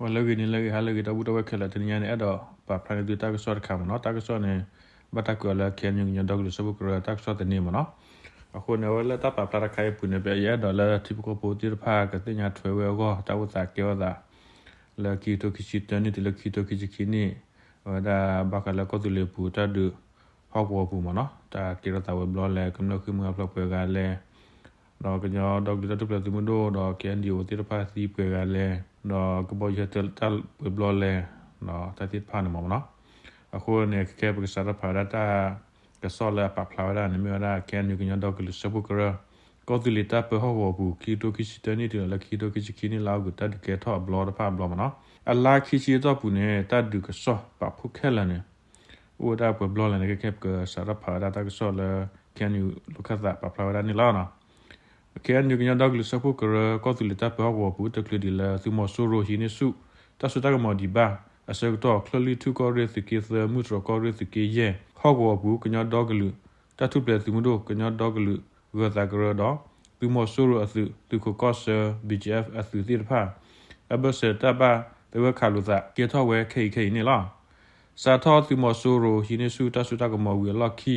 ဝဲလၢအဂ့ၤန့ၣ်လၢအဂ့ၤ ဟါလၢအဂ့ၤ ဒီပုၢ်ဝဲၢ်ခဲလၢာ် တနံၤညါန့ၣ် အဲၣ်ဒိးပာ်ဖျါန့ၢ်သုတၢ်ကစီၣ်တခါမ့ၢ်နီၤ. တၢ်ကစီၣ်န့ၣ် ဘၣ်တၢ်ကွဲးအီၤလၢ ခဲအံၤ ကညီဒီကလုာ်စၢဖှိၣ်ကရၢ တၢ်ကစီၣ်သန့မ့ၢ်နီၤ. အဃိန့ၣ် အဝဲလၢတၢ်ပာ်ဖျါတခါအံၤအပူၤန့ၣ် ပယအဲၣ်ဒိးလၢထံဖိကီၢ်ဖိသ့ၣ်တဖၣ် ကသ့ၣ်ညါထွဲဝဲအဂီၢ် တၢ်အိၣ်သးကဲထီၣ်သး လၢခံကထိခံဆံတၢနံၣ်တုၤလၢခံကထိခံဆံခံနံၣ် အဝဲဒၣ်ဘၣ်ဃးလၢကီၢ်သူလ့ၤပူၤတၢ်ဒုးဟီၣ်ကဝီၤပူၤမ့ၢ်နီၤ တၢ်ကဲထီၣ်သးဝဲဘျီလဲၣ်, ကမျၢၢ်ဃ့ၢ်မှံဟးဖျိးပှဲၤဂၤလဲၣ်, ဒီးကညီဒီကလုာ်တၢ်ထူၣ်ဖျဲးသုးမုၢ်ဒိၣ်ဒီး ခဲအံၤ အိၣ်သ့ၣ်တဖၣ်သံပှဲၤဂၤလဲၣ်, ဒီးကဘီယူၤဟဲတၢ်ပှဲၤဘျီလဲၣ်, ဒီးတၢ်သ့ၣ်တဖၣ်န့ၣ်မ့ၢ်နီၤ. အဃိန့ၣ် ခဲခဲပကစးထီၣ်ဖးဝဲဒၣ်တၢ်ကစီၣ်လၢအပာ်ဖျါဝဲဒၣ်န့ၣ် မ့ၢ်ဝဲဒၣ် ခဲအံၤ ကညီဒီကလုာ်စၢဖှိၣ်ကရၢ ကီၢ်သူလ့ၤတၢ်ပၢဟီၣ်ကဝီၤပူၤ ခံကထိခံဆံတၢနံၣ်တုၤလီၤလၢခံကထိခံဆံခံနံၣ်လၢအဂုၤ တၢ်ဒုးကဲထီၣ်အဘျီတဖၣ်အဘျီမ့ၢ်နီၤ. အလါခံဆံအတီၢ်ပူၤန့ၣ် တၢ်ဒုးကစီၣ်ပာ်ဖှိၣ်ခဲလၢာ်န့ၣ် အိၣ်ဝဲဒၣ်ပှဲၤဘျီလဲၣ်န့ၣ် ခဲခဲပကစးထီၣ်ဖးဝဲဒၣ်တၢ်ကစီၣ်လၢ ခဲအံၤ လိာ်ခၢၣ်သးပာ်ဖျါဝဲဒၣ်န့ၣ်လီၤ. ခဲအံၤ ကညီဒီကလုာ်စၢဖှိၣ်ကရၢ ကီၢ်သူလ့ၤတၢ်ပၢဟီၣ်ကဝီၤပူၤ တချုးဒံးလၢသုးမီၤစိရိၤဟံးန့ၢ်ဆူၣ် တၢ်စိတၢ်ကမီၤဒံးဘၣ်အဆၢကတီၢ် ချၢၣ်လွံၢ်ထူၣ်ကီၢ်ရ့ၣ်သုးက့သၢ မုၢ်တြီၤကီၢ်ရ့ၣ်သုးက့ယဲၢ် ဟီၣ်ကဝီၤပူၤ ကညီဒီကလုာ်တၢ်ထူၣ်ဖျဲးသုးမုၢ်ဒိၣ် ကညီဒီကလုာ်ဂၢၤသးကရၢဒီး သုးမီၤစိရိၤအသုး သုးခိးကီၢ်ဆၢ ဘံၣ်ကၠံၣ်အဲၣ်ဖ် အသုးသ့ၣ်တဖၣ် အဘၢၣ်စၢၤတၢ်ဘၣ်သဂၢၢ်ခးလိာ်သးကဲထီၣ်ဝဲခဲအံၤခဲအံၤန့ၣ်လီၤ. စးထီၣ်သုးမီၤစိရိၤဟံးန့ၢ်ဆူၣ်တၢ်စိတၢ်ကမီၤဝံၤအလီၢ်ခံ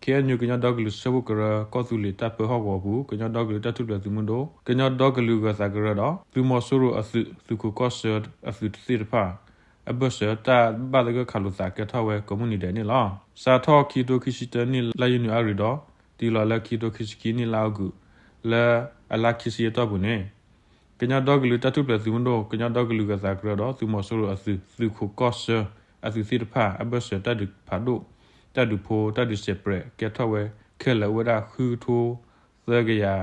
ခဲအံၤ ကညီဒီကလုာ်စၢဖှိၣ်ကရၢ ကီၢ်သူလ့ၤတၢ်ပၢဟီၣ်ကဝီၤပူၤ ကညီဒီကလုာ်တၢ်ထူၣ်ဖျဲးသုးမုၢ်ဒိၣ် ကညီဒီကလုာ်ဂၢၤသးကရၢဒီး သုးမီၤစိရိၤအသုး သုးခိးကီၢ်ဆၢအသုးသ့ၣ်တဖၣ် အဘၢၣ်စၢၤတၢ်ဘၣ်သဂၢၢ်ခးလိာ်သးကဲထီၣ်ဝဲကိးမုၢ်နံၤဒဲးန့ၣ်လီၤ. စးထီၣ်ခံကထိခံဆံတၢနံၣ် လါယနူၤအါရံၤဒီး တုၤလီၤလၢခံကထိခံဆံခံနံၣ်လၢအဂုၤ လၢအလါခံဆံအတီၢ်ပူၤန့ၣ် ကညီဒီကလုာ်တၢ်ထူၣ်ဖျဲးသုးမုၢ်ဒိၣ် ကညီဒီကလုာ်ဂၢၤသးကရၢဒီး သုးမီၤစိရိၤအသုး သုးခိးကီၢ်ဆၢအသုးသ့ၣ်တဖၣ် အဘၢၣ်စၢၤတၢ်ဒုးဖးဒိၣ် တၢ်ဒုးဖိ တၢ်ဒုးစဲးပြဲးကဲထီၣ်ဝဲခဲလၢာ်အိၣ်ဝဲဒၣ်ဃုကထိသၢကယၤ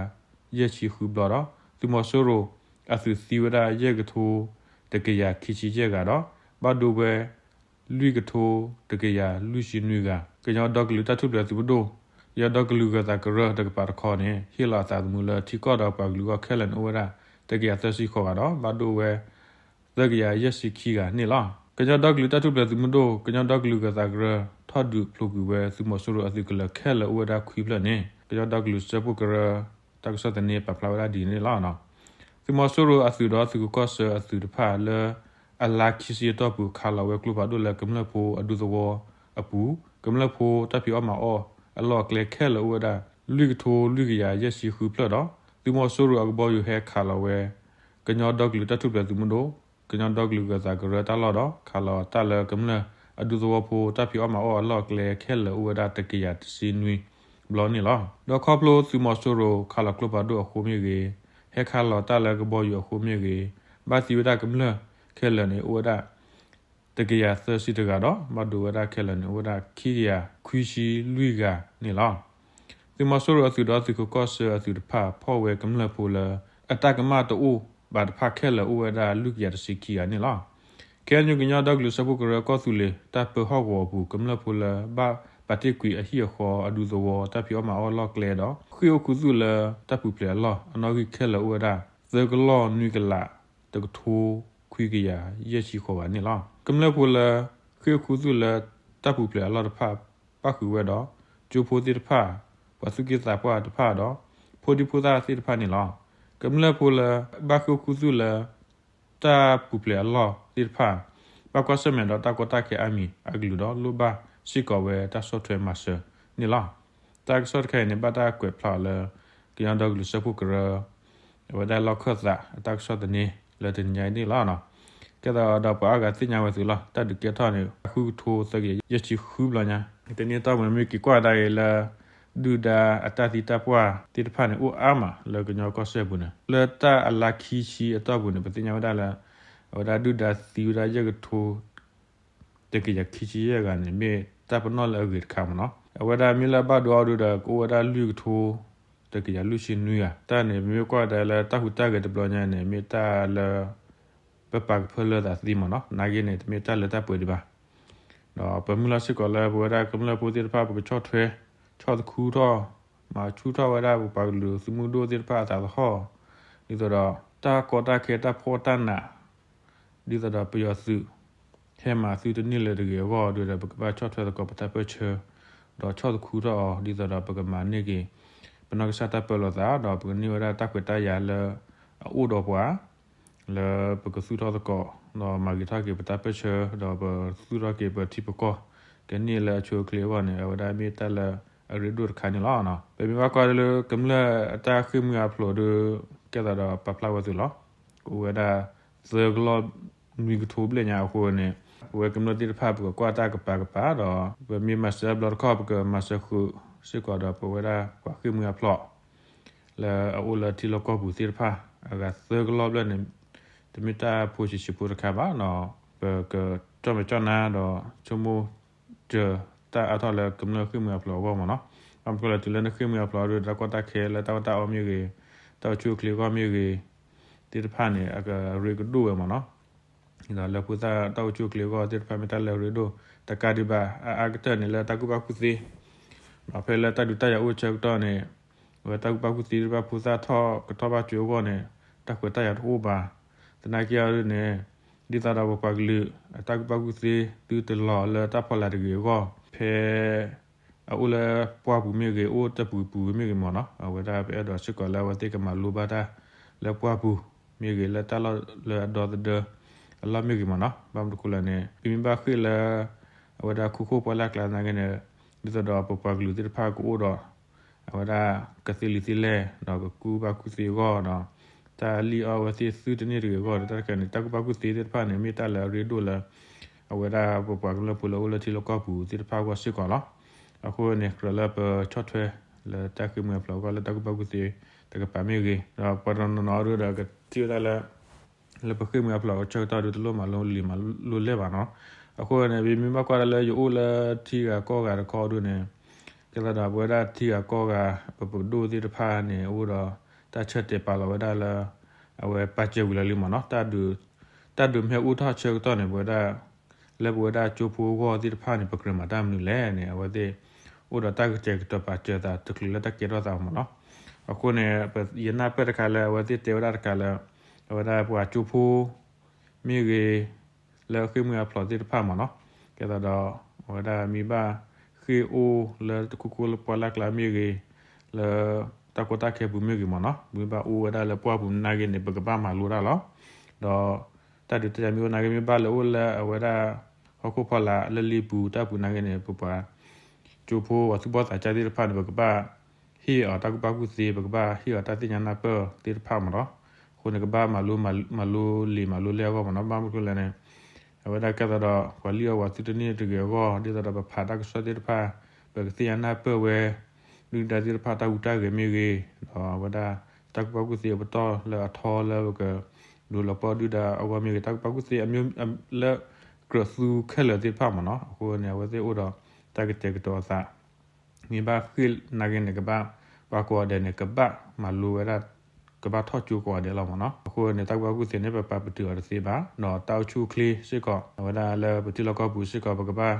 ယဲၢ်ဆံဃုဘျီဒီး သုးမီၤစိရိၤအသုးသံဝဲဒၣ်ယဲၢ်ကထိတကယၤခံဆံယဲၢ်ဂၤဒီး ဘၣ်ဒိဝဲလွံၢ်ကထိတကယၤလွံၢ်ဆံနွံဂၤ ကညီဒီကလုာ်တၢ်ထူၣ်ဖျဲးသုးမုၢ်ဒိၣ် ကညီဒီကလုာ်ဂၢၤသးကရၢတကပၤတခီန့ၣ် ဟ့ၣ်လီၤအသးသမူလၢထံကီၢ်ဒီးပှၤကလုာ်အဂီၢ်ခဲလၢာ်န့ၣ်အိၣ်ဝဲဒၣ်တကယၤသၢဆံဃိးဂၤဒီး ဘၣ်ဒိဝဲသၢကယၤယဲၢ်ဆံခံဂၤန့ၣ်လီၤ. ကညီဒီကလုာ်တၢ်ထူၣ်ဖျဲးသုးမုၢ်ဒိၣ် ကညီဒီကလုာ်ဂၢၤသးကရၢ ထီၣ်ဒုးဖျိးကွံာ်ဝဲသုးမီၤစိရိၤအသုးကလၢၤခဲလၢာ်အိၣ်ဝဲဒၣ်ခွံဖျၢၣ်န့ၣ် ကညီဒီကလုာ်စၢဖှိၣ်ကရၢ တၢ်ကစီၣ်သန့ပာ်ဖျါဝဲဒၣ်ဒ်န့ၣ်လီၤ. သုးမီၤစိရိၤအသုးဒီးသုးခိးကီၢ်ဆၢအသုးတဖၣ်လၢ အလါခံဆံအတီၢ်ပူၤ ခးလီၤဝဲကျိဖးဒိၣ်လၢကမျၢၢ်ဖိအဒူသဝီအပူၤ ကမျၢၢ်ဖိတၢ်ဖံးအီၣ်မၤအီၣ်အလီၢ်အကျဲခဲလၢာ်အိၣ်ဝဲဒၣ် လွံၢ်ကထိလွံၢ်ကယၤယဲၢ်ဆံဃုဖျၢၣ်ဒီး သုးမီၤစိရိၤအကဘီယူၤဟဲခးလီၤဝဲ ကညီဒီကလုာ်တၢ်ထူၣ်ဖျဲးသုးမုၢ်ဒိၣ် ကညီဒီကလုာ်ဂၢၤသးကရၢတၢ်လီၢ်ဒီး ခးလီၤတၢ်လၢကမျၢၢ်အဒူသဝီဖိတၢ်ဖံးအီၣ်မၤအီၣ်အလီၢ်အကျဲခဲလၢာ်အိၣ်ဝဲဒၣ်တကယၤတဆံနွံဘျီန့ၣ်လီၤ. ဒီးခီဖျိသုးမီၤစိရိၤခးလီၤကျိဖးဒိၣ်အဃိမ့ၢ်ဂ့ၤ, ဟဲခးလီၤတၢ်လၢကဘီယူၤအဃိမ့ၢ်ဂ့ၤ, ဘၣ်သံဝဲဒၣ်ကမျၢၢ်ခဲလၢာ်န့ၣ်အိၣ်ဝဲဒၣ် တကယၤသၢဆံတဂၤဒီး ဘၣ်ဒိဝဲဒၣ်ခဲလၢာ်န့ၣ် အိၣ်ဝဲဒၣ်ခံကယၤခွံဆံလွံၢ်ဂၤန့ၣ်လီၤ. သုးမီၤစိရိၤအသုးဒီးသုးခိးကီၢ်ဆၢအသုးတဖၣ် ဖီၣ်ဝဲကမျၢၢ်ဖိလၢ အတၢ်ကမၣ်တအိၣ်ဘၣ်တဖၣ်ခဲလၢာ်အိၣ်ဝဲဒၣ်လွံၢ်ကယၤတဆံခံဂၤန့ၣ်လီၤ. ခဲအံၤ ကညီဒီကလုာ်စၢဖှိၣ်ကရၢကီၢ်သူလ့ၤတၢ်ပၢဟီၣ်ကဝီၤအပူၤ ကမျၢၢ်ဖိလၢဘၣ်ပာ်တ့ၢ်ကွံာ်အဟံၣ်အဃီအဒူသဝီတၢ်ဖံးအီၣ်မၤအီၣ်အလီၢ်အကျဲဒီး ဃ့ၢ်အိၣ်ခူသူၣ်လၢတၢ်ပူၤဖျဲးအလီၢ်အနီၣ်ဂံၢ်ခဲလၢာ်အိၣ်ဝဲဒၣ် သၢကလီၢ်နွံကလး တကထိခွံကယၤယဲၢ်ဆံဃိးဂၤန့ၣ်လီၤ. ကမျၢၢ်ဖိလၢ ဃ့ၢ်အိၣ်ခူသူၣ်လၢတၢ်ပူၤဖျဲးအလီၢ်တဖၣ် ပၣ်ဃုာ်ဝဲဒီး ကၠိဖိသ့ၣ်တဖၣ်, ပှၤသူၣ်က့သးပှၢ်တဖၣ်ဒီး ဖိဒံဖိသၣ်သ့ၣ်တဖၣ်န့ၣ်လီၤ. ကမျၢၢ်ဖိလၢ ဘၣ်ဃ့ၢ်အိၣ်ခူသူၣ်လၢ တၢ်ပူၤဖျဲးအလီၢ်သ့ၣ်တဖၣ် ဘၣ်ကွၢ်ဆၢၣ်မဲာ်ဒီးတၢ်ကီတၢ်ခဲအါမံၤအကလုာ်ဒီး လိၣ်ဘၣ်စ့ၢ်ကီးဝဲတၢ်ဆီၣ်ထွဲမၤစၢၤန့ၣ်လီၤ. တၢ်ကစီၣ်တခါအံၤန့ၣ် ဘၣ်တၢ်ကွဲးဖျါအီၤလၢ ကညီဒီကလုာ်စၢဖှိၣ်ကရၢ အဝဲဒၣ်လီၢ်ခၢၣ်သးအတၢ်ကစီၣ်သန့လၢတနံၤညါအံၤန့ၣ်လီၤ. ကဲသိးဒီးပှၤအါဂၤသ့ၣ်ညါဝဲသုးလီၤ. တၢ်ဒုးကဲထီၣ်န့ၣ် ဃုကထိသၢကယၤယဲၢ်ဆံဃုဘျီညါ တနံၤအတီၢ်ပူၤန့ၣ် မ့ၢ်က့ၤကွၢ်ဒၣ်အံၤလၢ ဒုၣ်ဒါအတၢ်သံတၢ်ပှၢ်သ့ၣ်တဖၣ်န့ၣ် အိၣ်အါမးလၢကညီကီၢ်စဲၣ်ပူၤန့ၣ် လၢတၢ်အလါခံဆံအတီၢ်ပူၤန့ၣ် ပသ့ၣ်ညါဝဲဒၣ်လၢ အဝဲဒၣ်ဒုၣ်ဒါသံဝဲဒၣ်ယဲၢ်ကထိ တကယၤခံဆံယဲၢ်ဂၤန့ၣ် မ့ၢ်တၢ်ပနီၣ်လၢအဂ့ၤတခါမ့ၢ်နီၤ. အဝဲဒၣ်မ့ၢ်လၢအဘၣ်ဒိအီၤဒုဒီး ကအိၣ်ဝဲဒၣ်လွံၢ်ကထိ တကယၤလွံၢ်ဆံနွံဂၤ. တၢ်န့ၣ် ပမ့ၢ်ကွၢ်ကဒါလၢတၢ်ဟူးတၢ်ဂဲၤတဘျီညါန့ၣ် မ့ၢ်တၢ်လၢ ပပာ်ကဖၢလၢသးသ့မ့ၢ်နီၤ. နာ်က့န့ၣ် တမ့ၢ်တၢ်လၢတၢ်ပှဲၤဒံးဘၣ်. ဒီးပမုၢ်လၢ်စ့ၢ်ကီးလၢပဝဲဒၣ်ကမျၢၢ်ဖိသ့ၣ်တဖၣ် ပကဆီၣ်ထွဲ ဆီၣ်သခူထီၣ် မၤဆူၣ်ထီၣ်ဝဲဒၣ်ပပှၤကလုာ်သုးမုၢ်ဒိၣ်သ့ၣ်တဖၣ်အသးသဟီၣ် ဒ်သိးဒီး တၢ်ကီတၢ်ခဲတၢ်ဖှီၣ်တၢ်နး ဒ်သိးဒီးပယီၤသုး ဟဲမၤသုတန့ၢ်လၢၤတဂ့ၤအဂီၢ်ဒီး ပကဘၣ်ဆီၣ်ထွဲသကိးပတၢ်ပၢၢ်ဆၢ ဒီးဆီၣ်သခူထီၣ်အီၤ ဒ်သိးဒီးပကမၤန့ၢ်က့ၤ ပနီၢ်ကစၢ်တၢ်ပၢလီၤသး ဒီးပကန့ၢ်ဝဲဒၣ်တၢ်ခွဲးတၢ်ယာ်လၢအအိၣ်ဒီးပှၤ လၢပကသူၣ်ထီၣ်သကိး ဒီးမၤဂ့ၤထီၣ်က့ၤပတၢ်ပၢၢ်ဆၢ ဒီးပသူၣ်ထီၣ်က့ၤပထံပကီၢ် ကန့ၢ်လၢအဆိအချ့အဂီၢ်န့ၣ် အဝဲဒၣ်မ့ၢ်တၢ်လၢအရ့ဒိၣ်တခါန့ၣ်လီၤ. ပမ့ၢ်ဘၣ်ကွၢ်လၢကမျၢၢ်အတၢ်ဃ့ၢ်မှံဟးဖျိးဒီး ကဲသးဒီးပာ်ဖျါဝဲအသိးလီၤ. အိၣ်ဝဲဒၣ်သၢကလီၢ်နွံကထိဘျဲၣ်ညါအဃိန့ၣ် ပဝဲကမျၢၢ်သ့ၣ်တဖၣ် ပကကွၢ်တၢ်ကပၤကပၤဒီး ပမ့ၢ်မၤစၢၤအဘျီတခီၣ် ပကမၤစၢၤဃုာ်စ့ၢ်ကီးဒီး ပဝဲဒၣ်ပှၤဃ့ၢ်မှံဟးဖျိး လၢအအိၣ်လၢထံလီၢ်ကီၢ်ပူၤသ့ၣ်တဖၣ် အဂၤသၢကလီၢ်ဘျဲၣ်န့ၣ် တမ့ၢ်တၢ်ဖိဆံးဆံးဖိတခါဘၣ်ဒီး ပကကၠီၣ်မဲာ်ကၠီၣ်နါဒီး ဆိကမိၣ်တၢ်အါထီၣ်လၢကမျၢၢ်ဃ့ၢ်မှံဟးဖျိးအဂီၢ်မ့ၢ်နီၤ. ဘၣ်မနုၤလဲၣ်တုၤလၢနဃ့ၢ်မှံဟးဖျိးဒီး တၢ်ကီတၢ်ခဲလၢတၢ်အီၣ်တၢ်အီမ့ၢ်ဂ့ၤ, တၢ်အိၣ်ဆူၣ်အိၣ်ချ့အဂီၢ်မ့ၢ်ဂ့ၤ သ့ၣ်တဖၣ်န့ၣ် အကရ့ကဒိၣ်ဝဲမ့ၢ်နီၤ. ဒီးလၢဖိသၣ်တၢ်အိၣ်ဆူၣ်အိၣ်ချ့အဂီၢ်သ့ၣ်တဖၣ်မ့ၢ်တၢ်လၢအရ့ဒိၣ် တကးဒံးဘၣ် အအါကတၢၢ်န့ၣ်လၢတၢ်ကူၣ်ဘၣ်ကူၣ်သ့ ဒီးဖဲလၢတၢ်ဒုးတၢ်ယၤအိၣ်ဆၢကတီၢ်န့ၣ် အဝဲတၢ်ကူၣ်ဘၣ်ကူၣ်သ့သ့ၣ်တဖၣ် ဖိသၣ်ထီၣ်ကထီၣ်ဘၣ်ကၠိအဂီၢ်န့ၣ် တၢ်ခွဲးတၢ်ယာ်တအိၣ်ဘၣ်. သနာ်က့အီၤဒ်န့ၣ် ဒ်သိးဒီးပပှၤကလုာ်အတၢ်ကူၣ်ဘၣ်ကူၣ်သ့သုတလီၤလၢတၢ်ဖီလာ်တဂ့ၤအဂီၢ် ဖဲ အအိၣ်လၢပှၢ်ပူၤမ့ၢ်ဂ့ၤ, အိၣ်တပူၤပူၤမ့ၢ်ဂ့ၤမ့ၢ်နီၤ, အဝဲဒၣ်ပအဲၣ်ဒိးစ့ၢ်ကီးလၢအဝဲသ့ၣ်ကမၤလိဘၣ်တၢ်လၢပှၢ်ပူၤမ့ၢ်ဂ့ၤ, လၢတၢ်လီၢ်လၢအဒီသဒၢအလီၢ်မ့ၢ်ဂ့ၤမ့ၢ်နီၤ. ဘၣ်မနုၤအဃိလဲၣ်န့ၣ် ပမ့ၢ်ဘၣ်ဃ့ၢ်လၢ အဝဲဒၣ်ခိခိၣ်ပှၢ်လၢ်ကျါသနာ်က့န့ၣ် ဒ်သိးဒီးပပှၤကလုာ်သ့ၣ်တဖၣ်ကအိၣ်ဒီး အဝဲဒၣ်ကသ့လံာ်သ့လဲၢ် ဒီးကကူၣ်ဘၣ်ကူၣ်သ့အဂီၢ်ဒီး တၢ်လံၣ်အီၣ်ဝဲသ့ၣ်သုတန့ၢ်တဂ့ၤအဂီၢ်ဒီး တၢ်တခါန့ၣ် တၢ်ကူၣ်ဘၣ်ကူၣ်သ့သ့ၣ်တဖၣ်န့ၣ် မ့ၢ်တၢ်လၢအရ့ဒိၣ်လၢ အဝဲဒၣ်ပပှၤကလုာ်ဖိလၢအိၣ်လၢထံလီၢ်ကီၢ်ပူၤသ့ၣ်တဖၣ်အဂီၢ်စ့ၢ်ကီးလီၤ. အဃိန့ၣ် ကြၢးလၢပဆီၣ်ထွဲလၢတၢ်ဃ့ၢ်မှံဟးဖျိးအဂီၢ်လၢတၢ်ကူၣ်ဘၣ်ကူၣ်သ့တကပၤမ့ၢ်ဂ့ၤ, ဒီးပှၤတနီၤနီၤအီၤဒီးကထံၣ်ဝဲဒၣ်လၢ လၢပဃ့ၢ်မှံဟးဖျိးအဆၢကတီၢ်ဒီး တလိၣ်မၤလိလံာ်မၤလိလဲၢ်ဘၣ်နီၤ. အဃိန့ၣ် ပမ့ၢ်ဘၣ်ကွၢ်ဒၣ်လၢယအိၣ်လၢထံဂၤကီၢ်ဂၤတခီဒ်န့ၣ် ကဲသးဒီးပဝဲဒၣ်ထံဂၤကီၢ်ဂၤ ပပဒိၣ်သ့ၣ်တဖၣ်န့ၣ် အိၣ်ဒီးတၢ်ဆၢတဲာ်ပာ်လီၤဝဲဒၣ်လၢ အဝဲပာ်စၢၤဝံၤလီၤလံမ့ၢ်နီၤ. တၢ်ဒုး တၢ်ဒုးမ့ၢ်အိၣ်ထီၣ်ဆၢကတီၢ်န့ၣ် ပဝဲဒၣ် လၢပဝဲဒၣ်ကၠိဖိအဂီၢ်သ့ၣ်တဖၣ်န့ၣ် ပကြၢးမၤတၢ်မနုၤလဲၣ်န့ၣ် အဝဲသ့ၣ် အိၣ်ဒီးတၢ်ကတဲာ်ကတီၤပာ်စၢၤသးတချုးလၢတၢ်ကဲထီၣ်သးမ့ၢ်နီၤ. အဃိန့ၣ် ယနၢ်ပၢၢ်တခါလၢ အဝဲသ့ၣ်တဲဝဲဒၣ်တခါလၢ အဝဲဒၣ်ပှၤကၠိဖိ မ့ၢ်ဂ့ၤ လၢအဃ့ၢ်မှံဟးဖျိးသ့ၣ်တဖၣ်မ့ၢ်နီၤ, ကဲသးဒီး အဝဲဒၣ်မ့ၢ်ဘၣ်ဃ့ၢ်အိၣ်လၢတခိခိၣ်လၢပှၢ်လၢ်ကျါမ့ၢ်ဂ့ၤ, လၢတၢ်ကီတၢ်ခဲပူၤမ့ၢ်ဂ့ၤမ့ၢ်နီၤ, မ့ၢ်ဘၣ်အိၣ်ဝဲဒၣ်လၢပှၢ်ပူၤနာ်က့န့ၣ် ပကဘၣ်မၤလိတၢ်လီၤ. ဒီးတၢ်ဒုးတၢ်ယၤမ့ၢ်အိၣ်နာ်က့ မ့ၢ်ဘၣ်လဲၤအိၣ်လၢအဝဲဒၣ် ဟီၣ်ခိၣ်ဖီလာ်လၢလ့ပူၤတၢ်ပူၤနာ်က့န့ၣ် ပပှၤ ကၠိဖိပှၤသူၣ်ဘီၣ်သးစၢ်သ့ၣ်တဖၣ်န့ၣ် ပကဘၣ် ဟ့ၣ်အီၤတၢ်ကူၣ်ဘၣ်ကူၣ်သ့, ပကဘၣ်ဟ့ၣ်အီၤတၢ်သ့ၣ်ညါနၢ်ပၢၢ်သ့ၣ်တဖၣ်မ့ၢ်နီၤ. အဃိန့ၣ် ကဘၣ်မၤလိ မၤလိလံာ်မၤလိလဲၢ်အဂီၢ်မ့ၢ်နီၤ. ဘၣ်မနုၤလဲၣ်န့ၣ် အဝဲဒၣ်ကဲသးဒီး ပှၤလံၣ်အီၣ်ပှၤသုတန့ၢ်တဂ့ၤအဂီၢ် ဒ်သိးဒီးပဖးတၢ်ကစီၣ်သ့ၣ်တဖၣ် ပကသ့ၣ်ညါနၢ်ပၢၢ်ဝဲ ဒုၣ်ဒါသ့ၣ်တဖၣ်တၢ်ဟူးတၢ်ဂဲၤမ့ၢ်ဂ့ၤ, ဒီးအဝဲဒၣ်တၢ်ကူၣ်ဘၣ်ကူၣ်သ့အပတီၢ်လၢအထီလၢပက ဒုးလီၤပှီၢ်ဒုၣ်ဒါအဂီၢ်မ့ၢ်ဂ့ၤ, တၢ်ကူၣ်ဘၣ်ကူၣ်သ့အမ့ၢ်လၢကြၢးသူခဲလၢာ်သ့ၣ်တဖၣ်မ့ၢ်နီၤ. အဃိန့ၣ် အဝဲသ့ၣ်အိၣ်ဒီးတၢ်ကတဲာ်ကတီၤအသး မ့ၢ်ဘၣ်ဃ့ၢ်နာ်က့န့ၣ် ကဘၣ် ပှၤကိးဂၤဒဲးန့ၣ် ကဘၣ်မၤလိဝဲဒၣ် ကဘၣ်ထီၣ်ကၠိကိးဂၤဒဲးလီၤမ့ၢ်နီၤ. အဃိန့ၣ် တၢ်ကူၣ်ဘၣ်ကူၣ်သ့န့ၣ် ပပာ်ပတုာ်အီၤတသ့ဘၣ်, ဒီးတၢ်အိၣ်ဆူၣ်အိၣ်ချ့စ့ၢ်ကီး အဝဲဒၣ်လၢပထံလီၢ်ကီၢ်ပူၤစ့ၢ်ကီး ပကဘၣ်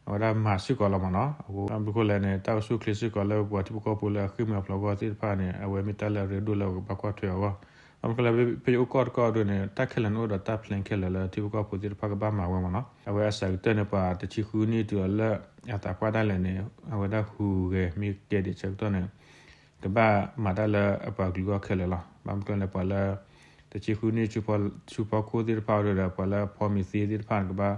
အဝဲဒၣ်မၤစ့ၢ်ကီးလီၤမ့ၢ်နီၤ. အဃိ ဘၣ်မနုၤအဃိလဲၣ်န့ၣ် တၢ်အိၣ်ဆူၣ်အိၣ်ချ့စ့ၢ်ကီးလၢပပှၤထံဖိကီၢ်ဖိလၢအဃ့ၢ်မှံဟးဖျိးအဂီၢ်သ့ၣ်တဖၣ်န့ၣ် အဝဲမ့ၢ်တၢ်လၢအရ့ဒိၣ်လၢပကဘၣ်ကွၢ်ထွဲအဂီၢ်. ဘၣ်မနုၤအဃိလဲၣ် ဖဲယအိၣ်ကီၢ်တကီၢ်ဒ်န့ၣ် တၢ်ခဲလၢာ်န့ၣ်အိၣ်ဒီးတၢ် plan ခဲလၢာ်လၢထံဖိကီၢ်ဖိသ့ၣ်တဖၣ်ကဘၣ်မၤဝဲမ့ၢ်နီၤ. အဝဲအစှၤကတၢၢ်န့ၣ် ပှၤတဆံဃုနံၣ်တုၤလၢအသးပှၢ်ဒၣ်လဲာ်န့ၣ် အဝဲဒၣ်ဟူးဂဲၤမ့ၢ်ကဲဒံးဆၢကတီၢ်န့ၣ် ကဘၣ်မၤတၢ်လၢအပှၤကလုာ်အဂီၢ်ခဲလၢာ်လီၤ. ဘၣ်မနုၤအဃိလဲၣ် ပှၤလၢ တဆံဃုနံၣ် ဆူဖီခိၣ်သ့ၣ်တဖၣ်အဒိဒီး ပှၤလၢအဖီမ့ၤသ့သ့ၣ်တဖၣ်န့ၣ် ကဘၣ်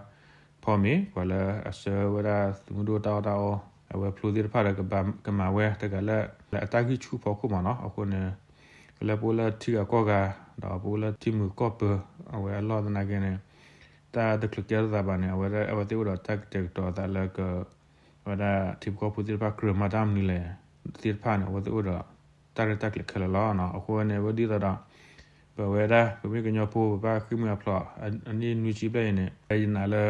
ဖီမ့ၤ, ပှၤလၢအဆှၢဝဲဒၣ်သုးမုၢ်ဒိၣ်တၢ်အီၣ်တၢ်အီ အဝဲဖျိသ့ၣ်တဖၣ်ဒီး ကမၤဝဲတဂၤလၢ လၢအတၢ်ဂံၢ်ဆူၣ်ဖီခိၣ်မ့ၢ်နီၤ. အဃိန့ၣ် လၢပအိၣ်လၢထံဂၤကီၢ်ဂၤ ဒီးပအိၣ်လၢထံမုာ်ကီၢ်ပၢၤ အဝဲအလီၢ်သနာ်က့န့ၣ် တၢ်တချုးကဲထီၣ်သးဘၣ်န့ၣ် အဝဲဒၣ် အဝဲသ့ၣ်အိၣ်ဒီးတၢ်ကတဲာ်ကတီၤအသးလၢက အဝဲဒၣ်ထံဖိကီၢ်ဖိသ့ၣ်တဖၣ်ကြၢးမၤတၢ်မနုၤလဲၣ် သ့ၣ်တဖၣ်န့ၣ် အဝဲသ့ၣ်အိၣ်ဒီးတၢ်ရဲၣ်တၢ်ကျဲၤခဲလၢာ်လီၤ. အဃိန့ၣ် အဝဲဒ်သိးဒီး ပဝဲဒၣ် ပမ့ၢ်ကညီဖိ ပဘၣ်ဃ့ၢ်မှံဟးဖျိး အနံၣ်နွံဆံဘျဲၣ်အံၤန့ၣ် ယနာ်လၢ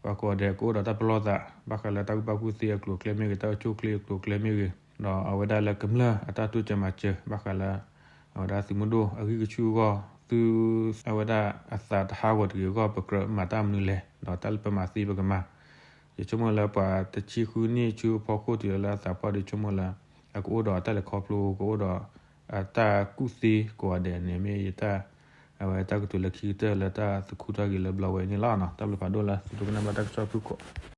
ပှၤကိးဂၤဒဲးကအိၣ်ဒီးတၢ်ပလီၢ်သး ဘၣ်ဃးလၢတၢ်ကူၣ်ဘၣ်ကူၣ်သ့အကျိၤအကျဲမ့ၢ်ဂ့ၤ, တၢ်အိၣ်ဆူၣ်အိၣ်ချ့အကျိၤအကျဲမ့ၢ်ဂ့ၤ, ဒီးအဝဲဒၣ်လၢကမျၢၢ်အတၢ်တိစၢၤမၤစၢၤ ဘၣ်ဃးလၢ အဝဲဒၣ်သုးမုၢ်ဒိၣ်အဂံၢ်ကဆူၣ်အဂီၢ် သုအဝဲဒၣ်အသးတဟးဂီၤတဂ့ၤအဂီၢ် ပကြၢးမၤတၢ်မနုၤလဲၣ်, ဒီးတၢ်လၢပမၤသ့ပကမၤ ယဆိကမိၣ်လၢပှၤတဆံဃုနံၣ်ဆူအဖီခိၣ်တုၤလၢအသးပှၢ်ဒီး ယဆိကမိၣ်လၢ အကအိၣ်ဒီးတၢ်လဲၤခီဖျိ ကအိၣ်ဒီး အတၢ်ကူၣ်သ့ကိးဂၤဒဲးန့ၣ် မ့ၢ်ယတၢ် အဝဲတၢ်ကတိၤလၢခံကတၢၢ်လၢတၢ်သူၣ်ခုထီၣ်က့ၤလၢဘျီဝဲအံၤန့ၣ်လီၤ. တၢ်ဘျုးဖးဒိၣ်လၢသုဒိကနၣ်ဘၣ်တၢ်ကစီၣ်ဖုၣ်ကိာ်